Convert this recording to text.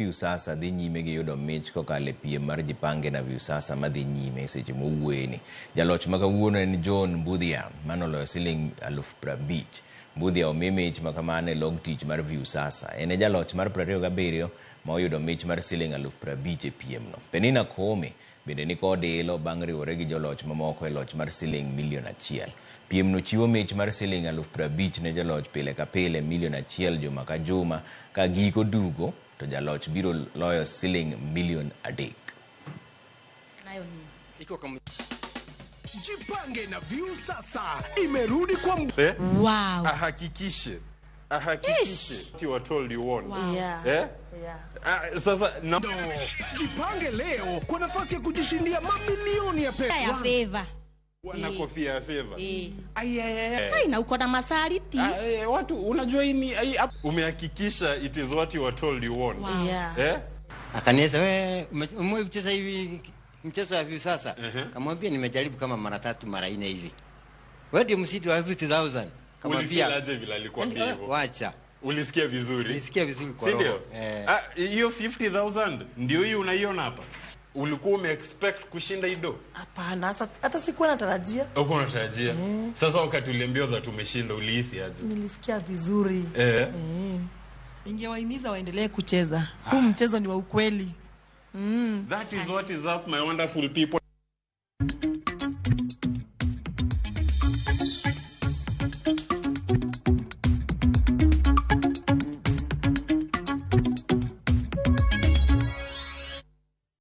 Viusasa dhi nyime gi yudo mich kokalo e piem mar Jipange na Viusasa madhi nyime seche mowuoyeni. Jaloch ma kawuono en John Mbudhia manoloyo siling 50,000. Mbudhia omi mich makamano e log tich mar Viusasa. En e jaloch mar 27 ma oyudo mich mar siling 50,000 e piemno. Penina Koome bende nikod ilo bang' riwore gi joloch mamoko e loch mar siling 1,000,000. Piemno chiwo mich mar siling 50,000 ne joloch pile ka pile 1,000,000 juma ka juma ka giko dugo to jaloch biro loyo siling 3,000,000. Jipange na Viusasa imerudi kwa Eh? Wow. Ahakikishe. Ahakikishe. You are told you won. Wow. Yeah. Eh? Yeah. Ah, sasa na ndo. Jipange leo kwa nafasi ya kujishindia mamilioni ya pesa. Ya favor. na kofia ya favor. Eh. Ai, Ai, na uko na masharti. Ah, eh, watu unajua hii ni hii umehakikisha it is what you are told you won. Wow. Yeah. Eh? Akanieleza wewe umewahi kucheza hivi mchezo wa Viusasa? Kamwambia nimejaribu kama mara tatu mara nne hivi. Wewe ndio mshindi wa 50,000. Kamwambia Ulifeel aje vile alikwambia hivyo? Wacha. Ulisikia vizuri? Nilisikia vizuri kwa Si roho. ndio? Eh. Ah, hiyo 50,000 ndio hii unaiona hapa. Ulikuwa umeexpect kushinda hii do? Hapana, hata sikuwa natarajia. Huko unatarajia. Sasa wakati uliambiwa that umeshinda ulihisi aje? Nilisikia vizuri. Eh. Ningewahimiza waendelee kucheza. Huu mchezo ni wa ukweli. That is what is up my wonderful people.